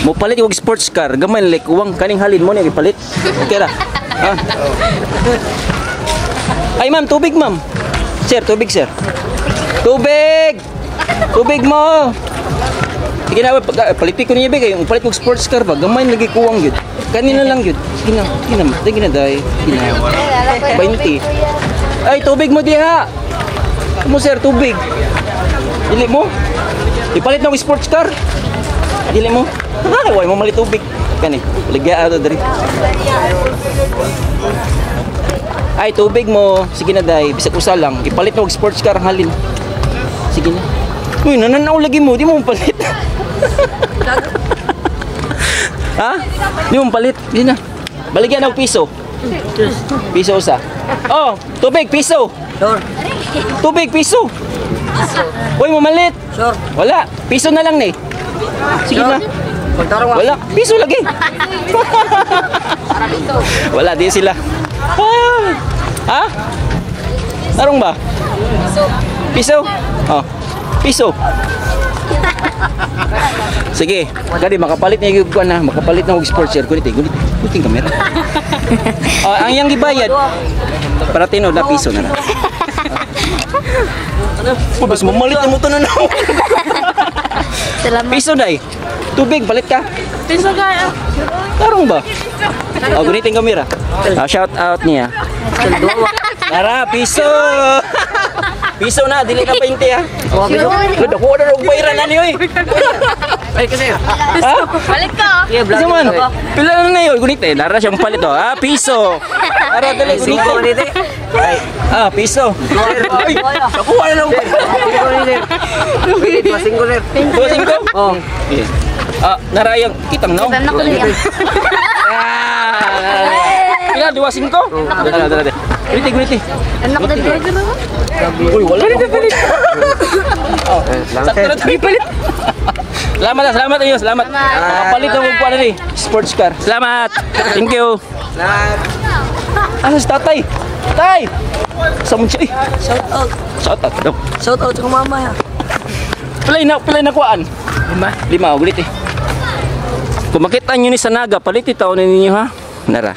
Mo palit og sports car, gamay like uwang kaning halin mo niya ipalit. Okay ra. Ha? Ay ma'am, tubig, ma'am. Sir, tubig, sir. Tubig! Tubig mo! Sige na, palitin ko niya ba kayo. Palit og sports car ba? Gamay lagi kuwang yun. Kanina lang yun. Sige na, sige na, sige na, day. Sige na. 20. Ay, tubig mo diha. Mo, sir, tubig. Dili mo? Ipalit na og sports car. Dili mo? Ay, way mo mali tubig. Kani, ligya ato diri. Ay, tubig mo. Sige na, day. Bisag usa lang. Ipalit na og sports car ang halin. Sige na. Uy, nananaw lagi mo. Di mo palit. Ha? Di mo palit. Di na. Baligyan og piso. Piso usa. Oh, tubig, piso. Sure. Tubig, piso. Uy, mamalit. Sure. Wala. Piso na lang ni. Sige na. Pagtarong. Wala. Piso lagi. Wala, di sila. Ah. Ha? Tarong ba? Piso. Piso? Oh. Piso. Sige, gadi makapalit niya yung kuan na, makapalit na og sports chair. Gunit, gunit. Gunit yung kamera. Oh, ang iyang gibayad para tinod na piso na lang. Oh, bas mamalit na mo to na. Salamat. Piso day. Tubig, palit ka. Piso kaya. Tarong ba? Oh, gunit yung kamera. Ah, shout out niya. Tara, piso! Piso na, dili na 20 ha. Lord, ako na og bayran na niyo eh. Ay, kasi. Ha? Balik ka. Yeah, Piso man. Pila na na yun, gunit eh. Nara siyang palit oh. Ah, piso. Tara, dali, gunit. Gunit. Ay, ah, piso. Ay, nakuha na lang. Singko, sir. Dua singko? Oh. Okay. Ah, narayang kitang no. Ibam na ko niya. Ah, pila, dua singko? Dala, dala, dala. Gunit, gunit. Anak ko dito. Uy, wala. Palit, palit. Oh, sakto na to. Palit. Salamat na, salamat inyo, salamat. Makapalit ang kuan ni sports car. Salamat. Thank you. Salamat. Asa si tatay? Tay! Sa mo siya eh. Shout out. Shout out. Daw. Shout out sa mama ya. Pilay na kuan. Lima. Lima, ulit eh. Kung makita nyo ni sa Naga, palit itaon ninyo ha. Nara.